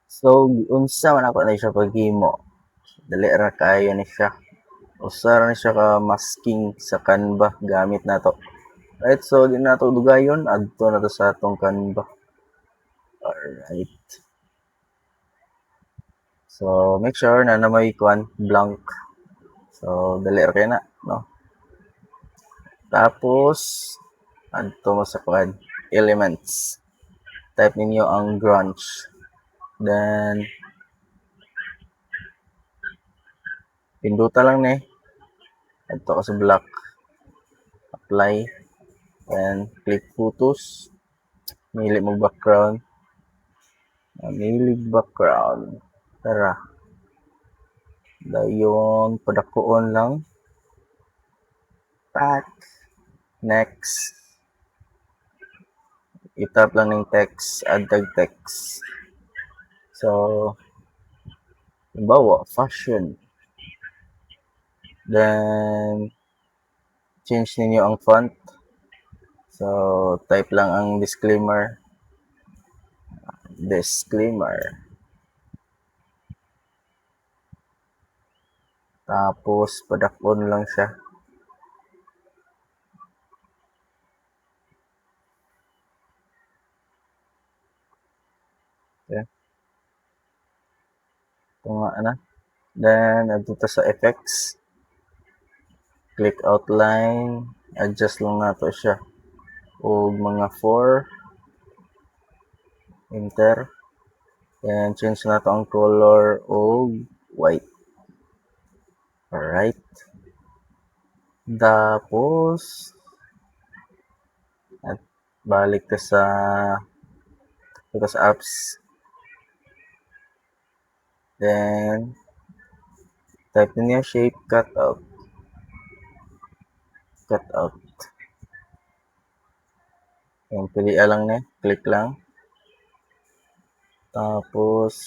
So giunsa man ako na siya paghimo. Dali ra kaayo ni siya. Usa ra ni siya ka masking sa Canva gamit nato. Right, so di nato dugayon, adto na to sa atong Canva. Alright. So make sure na na may kuan blank. So dali ra kaayo na, no? Tapos adto mo sa kuan elements. Type ninyo ang grunge. Then pinduta lang ni. Adto ka sa black. Apply. Then click photos. Mili mo background. Mili background. Tara. Dayon padakuon lang. Pack. Next. I-tap lang ning text, add tag text. So, halimbawa, fashion. Then, change ninyo ang font. So, type lang ang disclaimer. Disclaimer. Tapos, padakon lang siya. Okay. Ito nga na. Then, adto ta sa effects. Click outline. Adjust lang nato siya. Og mga 4. Enter. Then, change nato ang color og white. Alright. Tapos, at balik ka sa dito sa apps. Then, type ninyo shape cutout. Cutout. Yan, pilian lang ni, click lang. Tapos,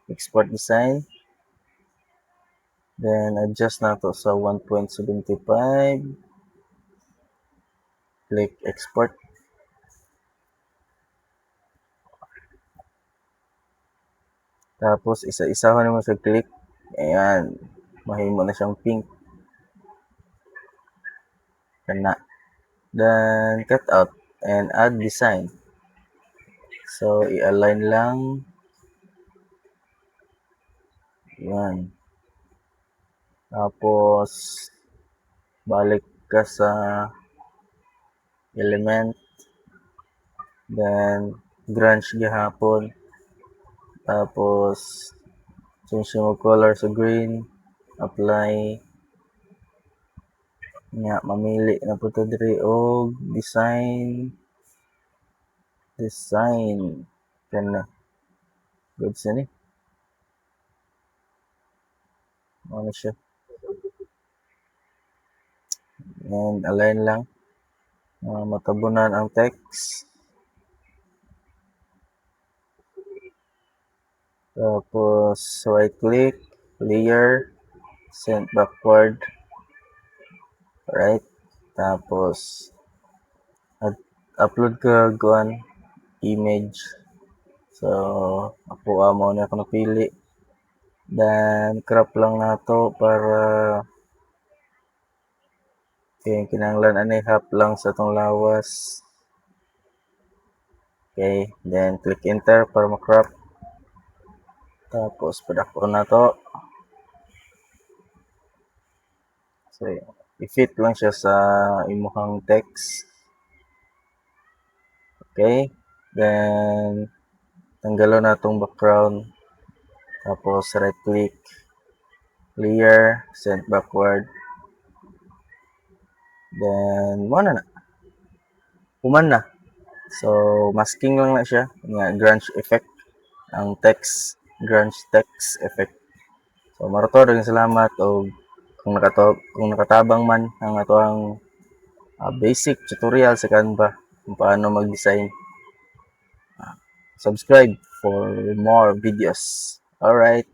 export design. Then, adjust nato sa 1.75. Click export. Tapos, isa-isa ko naman sa click. Ayan. Mahimo na siyang pink. Kana. Then, cut out and add design. So, i-align lang. Ayan. Tapos, balik ka sa element. Then, grunge gihapon. Tapos, change mo color sa green. Apply. Nya, mamili na po ta diri og design. Design. Kana. Good sa ni. Ano siya. And align lang. Matabunan ang text. Tapos, right click, layer, send backward. Right? Tapos, at upload ka kuan image. So, ako amo na ako napili. Then, crop lang nato para kay kinahanglan ani half lang sa atong lawas. Okay, then click enter para ma-crop. Tapos, padako na to. So, i-fit lang siya sa imuhang text. Okay, then tanggalon na tong background. Tapos, right click, layer, send backward. Then, mo na na. Human na. So, masking lang na siya. Nga, grunge effect. Ang text, grunge text effect. So, marato, daghang salamat og kung nakatabang man ang atoang basic tutorial sa Canva kung paano mag-design. Subscribe for more videos. Alright.